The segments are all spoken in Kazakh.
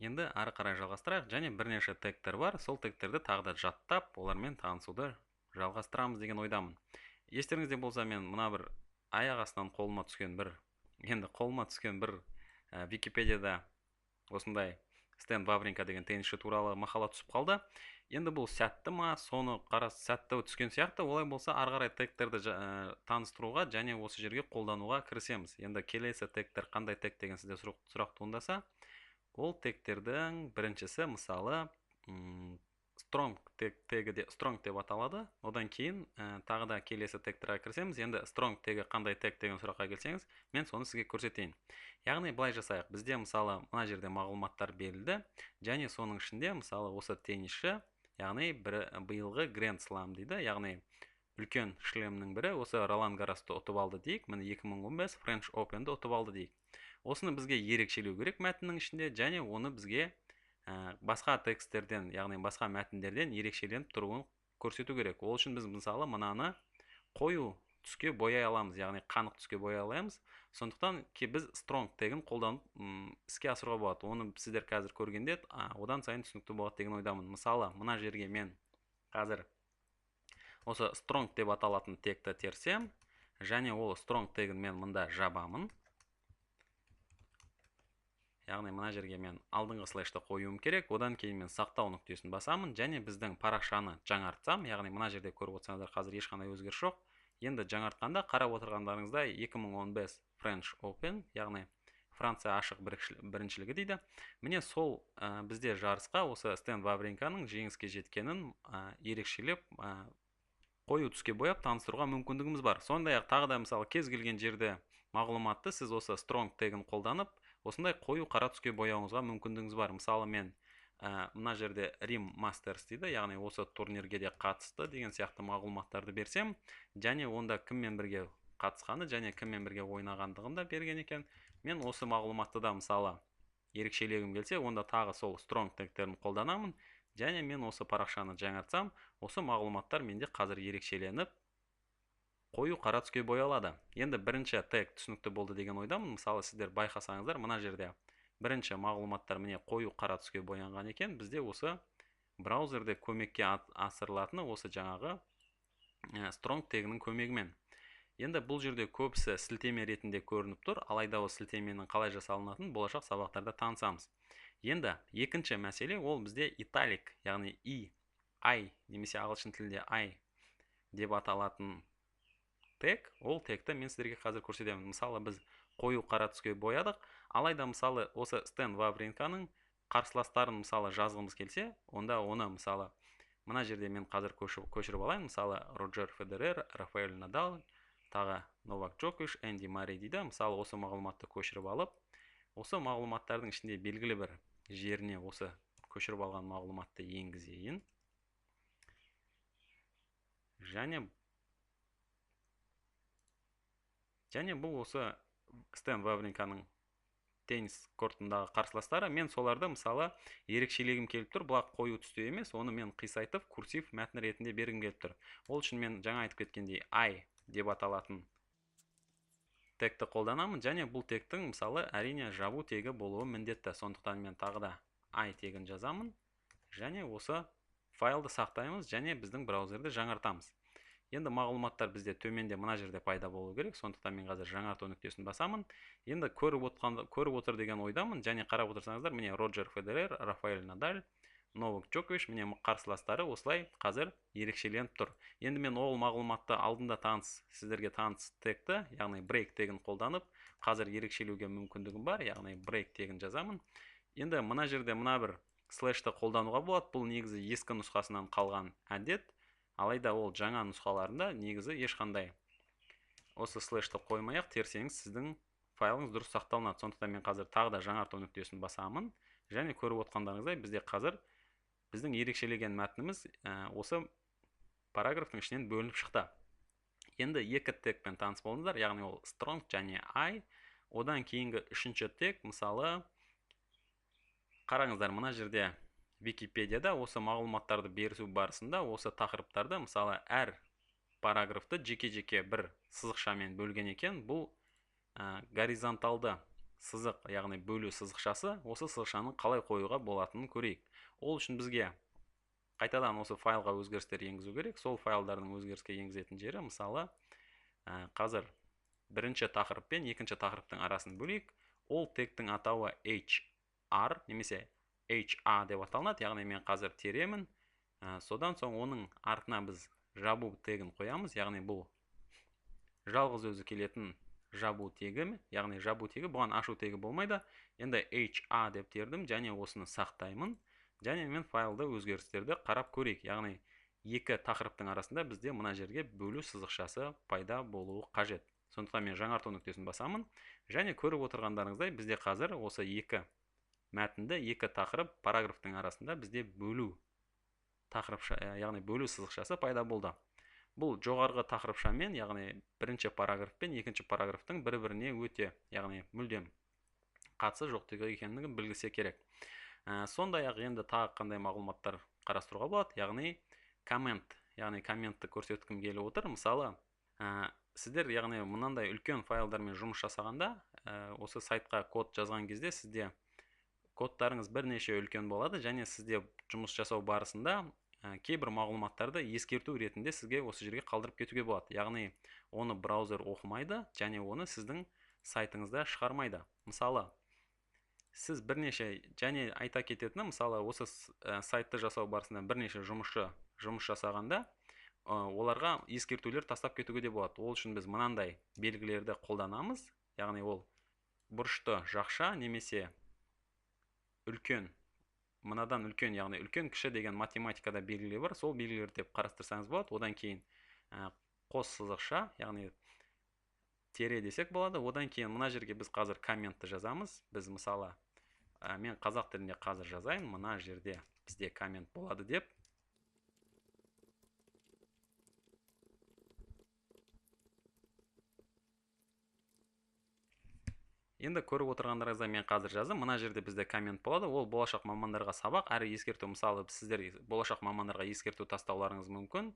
Енді ары қарай жалғастырайық, және бірнеше тегтер бар. Сол тегтерді тағы да жаттап, олармен танысуды жалғастырамыз деген ойдамын. Естеріңізде болса, мен мына бір аяқ астынан қолыма түскен бір, енді қолыма түскен бір Википедияда осындай Стэн Вавринка деген теннисші туралы мақала түсіп қалды. Енді бұл сәтті ма, соны қара сәтті түскен сияқты. Олай болса, ары қарай тегтерді таныстыруға және осы жерге қолдануға кірісеміз. Енді келесі тегтер қандай тег деген сізде сұрақ туындаса, ол тегтердің біріншісі, мысалы, strong тегі де, strong деп аталады. Одан кейін тағы да келесі тегтерге кірісеміз. Енді strong тегі қандай тег деген сұраққа келсеңіз, мен соны сізге көрсетейін. Яғни былай жасайық. Бізде, мысалы, мына жерде мағлұматтар берілді, және соның ішінде, мысалы, осы теннисші, яғни бірі биылғы Grand Slam дейді, яғни үлкен шлемнің бірі осы Ролан Гарросты ұтып алды дейік. Міне 2015 French Open'ді ұтып алды дейік. Осыны бізге ерекшелеу керек мәтіннің ішінде, және оны бізге басқа тексттерден, яғни басқа мәтіндерден ерекшеленіп тұруын көрсету керек. Ол үшін біз, мысалы, мынаны қою түске бояй аламыз, яғни қанық түске бояй аламыз. Сондықтан біз strong тегін қолданып іске асыруға болады. Оны сіздер қазір көргенде, одан сайын түсінікті болады деген ойдамын. Мысалы, мына жерге мен қазір осы strong деп аталатын тегті терсем, және ол strong тегін мен мында жабамын. Яғни мына жерге мен алдыңғы слэшті қоюым керек. Одан кейін мен сақтау нүктесін басамын, және біздің парақшаны жаңартсам, яғни мына жерде көріп отырсаңыздар, қазір ешқандай өзгеріс жоқ. Енді жаңартқанда қарап отырғандарыңыздай 2015 French Open, яғни Франция ашық біріншілігі дейді. Міне сол, бізде жарысқа осы Стэн Вавринканың жеңіске жеткенін ерекшелеп, қою түске бояп таныстыруға мүмкіндігіміз бар. Сондай-ақ тағы да, мысалы, кез келген жерде мағлұматты сіз осы strong тегін қолданып, осындай қою қара түске бояуыңызға мүмкіндігіңіз бар. Мысалы, мен мына жерде Рим Мастерс дейді, яғни осы турнирге де қатысты деген сияқты мағлұматтарды берсем, және онда кіммен бірге қатысқаны және кіммен бірге ойнағандығын да берген екен. Мен осы мағлұматты да, мысалы, ерекшелегім келсе, онда тағы сол strong тегтерін қолданамын, және мен осы парақшаны жаңартсам, осы мағлұматтар менде қазір ерекшеленіп қою қара түске боялады. Енді бірінші тег түсінікті болды деген ойдамын. Мысалы, сіздер байқасаңыздар, мына жерде бірінші мағлұматтар міне қою қара түске боянған екен. Бізде осы браузерде көмекке асырылатыны осы жаңағы strong тегінің көмегімен. Енді бұл жерде көбісі сілтеме ретінде көрініп тұр, алайда ол сілтеменің қалай жасалынатынын болашақ сабақтарда танысамыз. Енді екінші мәселе, ол бізде italic, яғни и, I немесе ағылшын тілінде I деп аталатын тег. Ол тегті мен сіздерге қазір көрсетемін. Мысалы, біз қою қара түске боядық, алайда, мысалы, осы Стэн Вавринканың қарсыластарын, мысалы, жазғымыз келсе, онда оны, мысалы, мына жерде мен қазір көшіріп алайын. Мысалы, Роджер Федерер, Рафаэль Надал, тағы Новак Джокович, Энди Марри дейді. Мысалы, осы мағлұматты көшіріп алып, осы мағлұматтардың ішінде белгілі бір жеріне осы көшіріп алған мағлұматты енгізейін. Және бұл осы Стэн Вавринканың теннис кортындағы қарсыластары. Мен соларды, мысалы, ерекшелегім келіп тұр. Бұлар қою түсте емес, оны мен қисайтып курсив мәтін ретінде бергім келіп тұр. Ол үшін мен жаңа айтып кеткендей I деп аталатын тегті қолданамын, және бұл тегтің, мысалы, әрине жабу тегі болуы міндетті. Сондықтан мен тағы да I тегін жазамын, және осы файлды сақтаймыз, және біздің браузерді жаңартамыз. Енді мағлұматтар бізде төменде мына жерде пайда болу керек, сондықтан мен қазір жаңарту нүктесін басамын. Енді көріп отыр деген ойдамын, және қарап отырсаңыздар, міне Роджер Федерер, Рафаэль Надаль, Новак Джокович, міне қарсыластары осылай қазір ерекшеленіп тұр. Енді мен ол мағлұматты алдында сіздерге таныс тегті, яғни break тегін қолданып, қазір ерекшелеуге мүмкіндігім бар, яғни break тегін жазамын. Енді мына жерде мына бір слэшті қолдануға болады. Бұл негізі ескі нұсқасынан қалған әдет. Алайда ол жаңа нұсқаларында негізі ешқандай осы слэшті қоймай-ақ терсеңіз, сіздің файлыңыз дұрыс сақталынады. Сондықтан мен қазір тағы да жаңарту нүктесін басамын, және көріп отқандарыңыздай бізде қазір біздің ерекшелеген мәтініміз осы параграфтың ішінен бөлініп шықты. Енді екі тегпен таныс болдыңыздар, яғни ол strong және I. Одан кейінгі үшінші тег, мысалы, қараңыздар, мына жерде Википедияда осы мағлұматтарды берісу барысында осы тақырыптарды, мысалы, әр параграфты жеке-жеке бір сызықшамен бөлген екен. Бұл горизонталды сызық, яғни бөлу сызықшасы. Осы сызықшаны қалай қоюға болатынын көрейік. Ол үшін бізге қайтадан осы файлға өзгерістер енгізу керек. Сол файлдардың өзгеріске енгізетін жері, мысалы, қазір бірінші тақырып пен екінші тақырыптың арасын бөлейік. Ол тегтің атауы HR немесе HA деп аталынады, яғни мен қазір теремін. Содан соң оның артына біз жабу тегін қоямыз, яғни бұл жалғыз өзі келетін жабу тегі, яғни жабу тегі, бұған ашу тегі болмайды. Енді HA деп тердім және осыны сақтаймын. Және мен файлды өзгерістерді қарап көрейік, яғни екі тақырыптың арасында бізде мына жерге бөлу сызықшасы пайда болуы қажет. Сондықтан мен жаңарту нүктесін басамын және көріп отырғандарыңыздай бізде қазір осы екі мәтінді, екі тақырып параграфтың арасында бізде бөлу тақырыпша, яғни бөлу сызықшасы пайда болды. Бұл жоғарғы тақырыпшамен, яғни бірінші параграф пен екінші параграфтың бір-біріне өте, яғни мүлдем қатысы жоқтығы екендігін білгісе керек. Сондай-ақ енді тағы қандай мағлұматтар қарастыруға болады, яғни коммент, яғни комментті көрсеткім келіп отыр. Мысалы, сіздер, яғни мынандай үлкен файлдармен жұмыс жасағанда, осы сайтқа код жазған кезде сізде кодтарыңыз бірнеше үлкен болады және сізде жұмыс жасау барысында кейбір мағлұматтарды ескерту ретінде сізге осы жерге қалдырып кетуге болады. Яғни оны браузер оқымайды және оны сіздің сайтыңызда шығармайды. Мысалы, сіз бірнеше, және айта кететіні, мысалы, осы сайтты жасау барысында бірнеше жұмысшы жұмыс жасағанда, оларға ескертулер тастап кетуге де болады. Ол үшін біз мынандай белгілерді қолданамыз, яғни ол бұрышты жақша немесе үлкен, мынадан үлкен, яғни үлкен кіші деген математикада белгілер бар, сол белгілерді деп қарастырсаңыз болады. Одан кейін қос сызықша, яғни тере десек болады. Одан кейін мына жерге біз қазір комментті жазамыз. Біз мысалы, мен қазақ тілінде қазір жазайын, мына жерде бізде коммент болады деп. Енді көріп отырғандарыңыздай мен қазір жаздым. Мына жерде бізде коммент болады. Ол болашақ мамандарға сабақ, әрі ескерту. Мысалы, сіздер болашақ мамандарға ескерту тастауларыңыз мүмкін.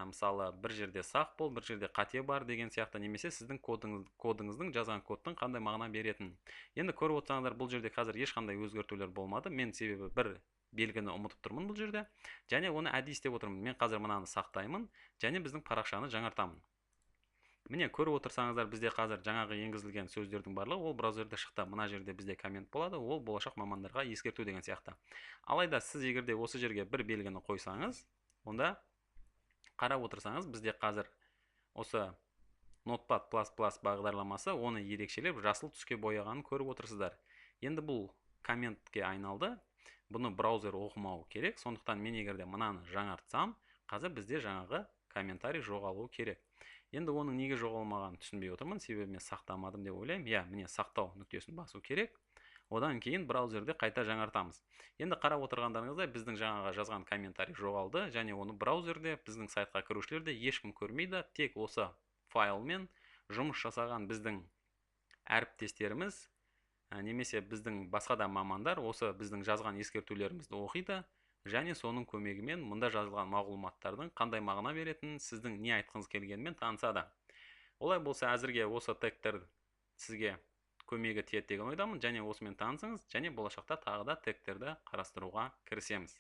Мысалы, бір жерде сақ бол, бір жерде қате бар деген сияқты, немесе сіздің кодыңыздың, жазған кодтың қандай мағына беретінін. Енді көріп отырсаңыздар, бұл жерде қазір ешқандай өзгертулер болмады. Мен себебі бір белгіні ұмытып тұрмын бұл жерде және оны әдейі істеп отырмын. Мен қазір мынаны сақтаймын және біздің парақшаны жаңартамын. Міне көріп отырсаңыздар, бізде қазір жаңағы енгізілген сөздердің барлығы ол браузерде шықты. Мына жерде бізде коммент болады, ол болашақ мамандарға ескерту деген сияқты. Алайда сіз егер де осы жерге бір белгіні қойсаңыз, онда қарап отырсаңыз, бізде қазір осы Notepad++ бағдарламасы оны ерекшелеп жасыл түске бояғанын көріп отырсыздар. Енді бұл комментке айналды. Бұны браузер оқымауы керек. Сондықтан мен егер де мынаны жаңартсам, қазір бізде жаңағы комментарий жоғалуы керек. Енді оның неге жоғалмағанын түсінбей отырмын, себебі мен сақтамадым деп ойлаймын. Иә, міне сақтау нүктесін басу керек. Одан кейін браузерде қайта жаңартамыз. Енді қарап отырғандарыңыздай, біздің жаңағы жазған комментарий жоғалды және оны браузерде біздің сайтқа кірушілер де ешкім көрмейді. Тек осы файлмен жұмыс жасаған біздің әріптестеріміз немесе біздің басқа да мамандар осы біздің жазған ескертулерімізді оқиды және соның көмегімен мұнда жазылған мағлұматтардың қандай мағына беретінін, сіздің не айтқыңыз келгенімен танысады. Олай болса, әзірге осы тегтер сізге көмегі тиеді деген ойдамын және осымен танысыңыз және болашақта тағы да тегтерді қарастыруға кірісеміз.